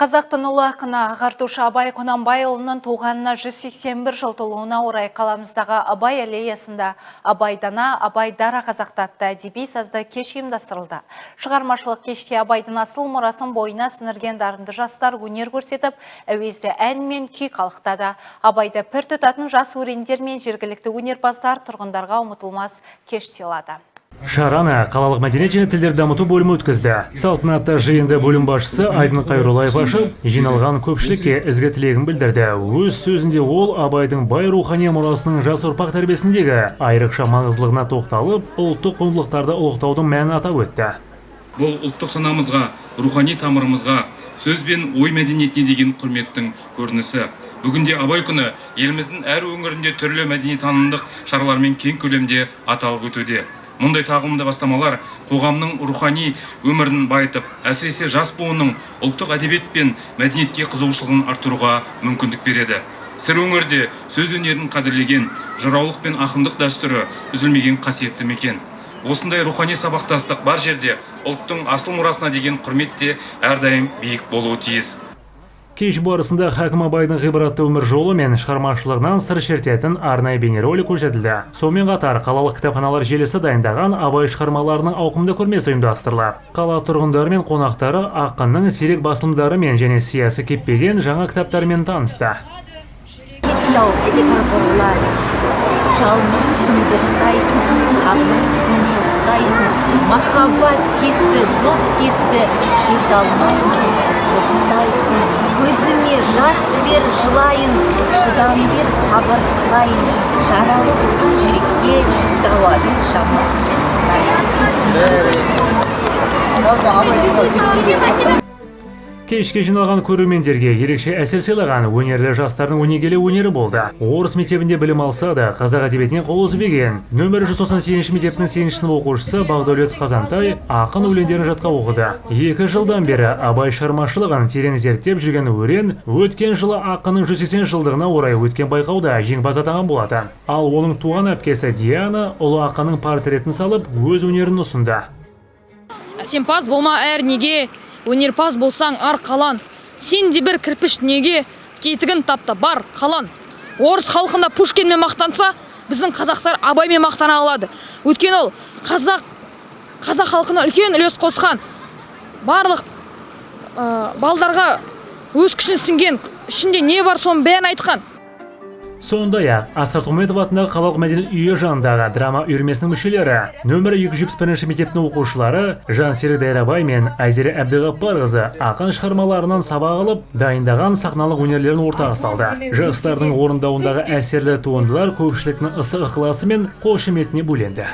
Қазақтың ұлы ақыны, ағартушы Абай Құнанбайұлының туғанына 181 жыл толуына орай қаламыздағы Абай аллеясында «Абай дана, Абай дара қазақта» атты әдеби сазды кеш ұйымдастырылды. Шығармашылық кеште Абайдың асыл мұрасын бойына сіңірген дарынды жастар өнер көрсетіп, әуезді ән мен күй қалықтады. Абайды пір тұтатын жас өрендер мен жергілікті өнерпаздар тұрғындарға ұмытылмас кеш сыйлады. Шараны қалалық мәдениет және тілдерді дамыту бөлімі өткізді. Салтанатты жиынды бөлім басшысы Айдын Қайруллаев ашып, жиналған көпшілікке ізгі тілегін білдірді. Өз сөзінде ол Абайдың бай рухани мұрасының жас ұрпақ тәрбиесіндегі айрықша маңыздылығына тоқталып, ұлттық құндылықтарды ұлықтаудың мәнін атап өтті. Бұл ұлттық санамызға, рухани тамырымызға, сөз бен ой мәдениетіне деген құрметтің көрінісі. Бүгінде Абай күні еліміздің әр өңірінде түрлі мәдени танымдық шаралармен кең көлемде аталып өтуде. Мұндай тағылымды бастамалар қоғамның рухани өмірін байытып, әсіресе жас буынның ұлттық әдебиет пен мәдениетке қызығушылығын арттыруға мүмкіндік береді. Сыр өңірде сөз өнерін қадірлеген, жыраулық пен ақындық дәстүрі үзілмеген қасиетті мекен. Осындай рухани сабақтастық бар жерде ұлттың асыл мұрасына деген құрмет те әрдайым биік болуы тиіс. Кеш барысында хакім Абайдың ғибратты өмір жолы мен шығармашылығынан сыр шертетін арнайы бейнеролик көрсетілді. Сонымен қатар қалалық кітапханалар желісі дайындаған Абай шығармаларының ауқымды көрмесі ұйымдастырылды. Қала тұрғындары мен қонақтары ақынның сирек басылымдарымен және сиясы кеппеген жаңа кітаптарымен танысты. Кетті-ау қырғырлар, жалынасың, боқтайсың, сағынасың, жоқтайсың, махаббат кетті, дос кетті, жете алмайсың, тоқтайсың, көзіме жас бер, жылайын, шыдам бер, сабыр қылайын, жаралы жүрекке дауа бер, жаман сынайын. Кешке жиналған көрермендерге ерекше әсер сыйлаған өнерлі жастардың өнегелі өнері болды. Орыс мектебінде білім алса да, қазақ әдебиетінен қол үзбеген. Нөмірі 198 мектептің 8 сынып оқушысы Бағдәулет Қазантай ақын өлеңдерін жатқа оқыды. 2 жылдан бері Абай шығармашылығын терең зерттеп жүрген өрен өткен жылы ақынның 180 жылдығына орай өткен байқауда жеңімпаз атанған болатын. Ал оның туған әпкесі Диана ұлы ақынның портретін салып, өз өнерін ұсынды. Әсемпаз болма әр неге, өнерпаз болсаң арқалан, сен де бір кірпіш неге, кетігін тап та бар қалан. Орыс халқында Пушкинмен мақтанса, біздің қазақтар Абаймен мақтана алады. Өйткені ол қазақ халқына үлкен үлес қосқан, барлық балдарға өз күшін сіңген, ішінде не бар соның бәрін айтқан. Сондай-ақ, Асқар Тоқмамбетов атындағы қалалық мәдениет үйі жанындағы драма үйірмесінің мүшелері, нөмірі 271 мектептің оқушылары Жансерік Дайрабай мен Айзере Әбдіғаппарқызы ақын шығармаларынан сабақ алып, дайындаған сахналық өнерлерін ортаға салды. Жастардың орындауындағы әсерлі туындылар көпшіліктің ыстық ықыласы мен қошеметіне бөленді.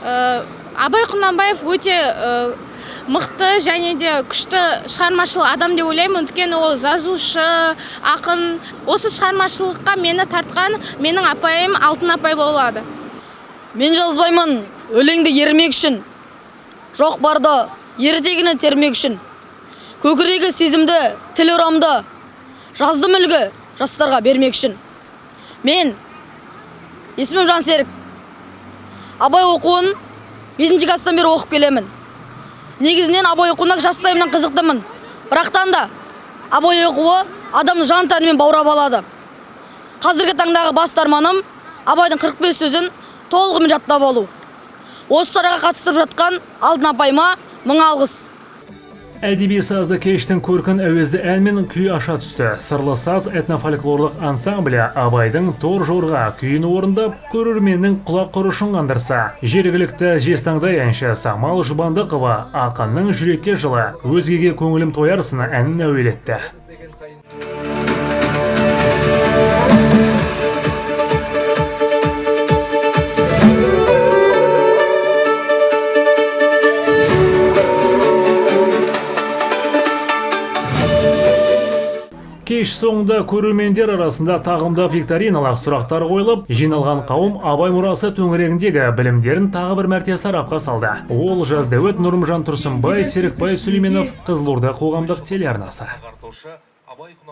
Абай Құнанбаев өте мықты және де күшті шығармашыл адам деп ойлаймын. Өйткені ол жазушы, ақын. Осы шығармашылыққа мені тартқан менің апайым Алтын апай болады. Мен жазбаймын өлеңді ермек үшін, жоқ барды ертегіні термек үшін. Көкірегі сезімді, тіл ұрамды, жаздым үлгі жастарға бермек үшін. Мен есімім Жансерік. Абай оқуын 5 класстан бері оқып келемін. Негізінен Абай оқуына жастайымнан қызықтымын. Бірақтан да Абай оқуы адамды жан тәнімен баурап алады. Қазіргі таңдағы басты арманым Абайдың 45 сөзін толығымен жаттап алу. Осы шараға қатыстырып жатқан Алтын апайыма мың алғыс. Әдеби сазды кештің көркін әуезді ән мен күй аша түсті. Сырлы саз этнофольклорлық ансамблі Абайдың Тор жорға күйін орындап, көрерменнің құлақ құрышын қандырса. Жергілікті жезтаңдай әнші Самал Жұбандықова ақынның жүрекке жылы, өзгеге көңілім тоярсың әнін әуелетті. Кеш соңында көрермендер арасында тағымда викториналық сұрақтар қойылып, жиналған қауым Абай мұрасы төңірегіндегі білімдерін тағы бір мәрте сарапқа салды. Ол Жаздәует, Нұрымжан Тұрсынбай, Серікбай Сүлейменов, Қызылорда қоғамдық телеарнасы.